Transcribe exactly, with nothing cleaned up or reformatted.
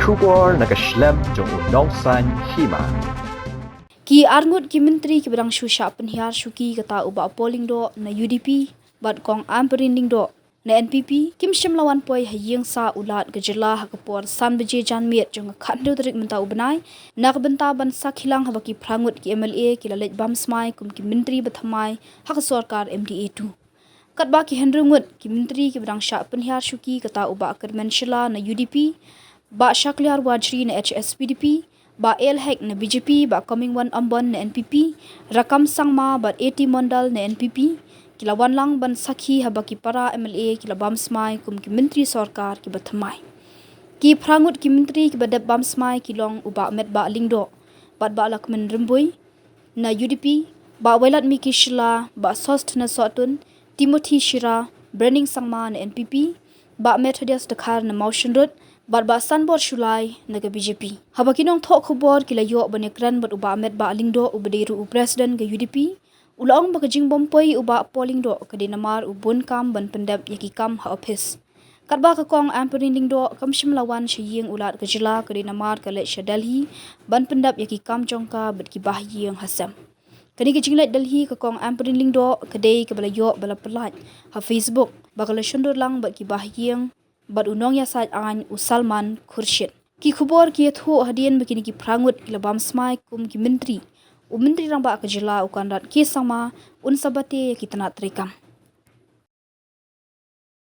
Khubor na ka shlem jong u Nongsaiñ Hima. Ki arngut ki myntri kiba dang shu shah pynhiar shuki kata u Bah Paul Lyngdoh na U D P bad Kong Ampareen Lyngdoh na N P P kim shym la wan poi ha ïing sah u Lat ka jylla ha ka por san baje janmiet jong ka khathynriew tarik mynta u bnai, na ka bynta ban sakhi lang haba ki phra ngut ki M L A ki la leit bam smai kum ki myntri ba thymmai ha ka sorkar M D A two. Katba ki hynriew ngut ki myntri kiba dang shah pynhiar shuki kata u Bah Kyrmen Shylla na U D P, Bah Shakliar Warjri na H S P D P, Bah A L Hek na B J P, Bah Comingone Ymbon na N P P, Rakkam Sangma bad A T Mondal na N P P ki la wan lang ban sakhi haba ki para M L A ki la bam smai kum ki myntri sorkar kiba thymmai. Ki phra ngut ki myntri kiba dep bam smai ki long u Bah Metbah Lyngdoh bad Bah Lahkmen Rymbui na U D P, Bah Wailadmiki Shylla, Bah Sosthenes Sohtun, Timothy Shira, Brening Sangma na N P P, Bah Methodius Dkhar na Mawshynrut bad Bah Sanbor Shullai na ka B J P. Haba ki nongthoh khubor ki la ïoh ban ïakren bad u Bah Metbah Lyngdoh uba dei ruh u president ka U D P, u la ong ba ka jingbym poi u Bah Paul Lyngdoh ka dei namar u bun kam ban pyndep ïa ki kam ha ophis. Katba ka Kong Ampareen Lyngdoh kam shym la wan sha ïing u Lat ka jylla ka dei namar ka leit sha Delhi ban pyndep ïa ki kam jong ka bad ki bahaïing ha sem. Kane ka jingleit Delhi ka Kong Ampareen Lyngdoh ka dei kaba la ïoh ba la pyllait ha Facebook ba ka la shondur lang bad ki bahaïing bad u nongïasaid aiñ u Salman Khurshid. Ki khubor ki ïathuh hadien ba kine ki phra ngut ki la bam smai kum ki myntri, u Myntri Rangbah ka jylla u Conrad K Sangma un sa bate ïa ki tnat treikam.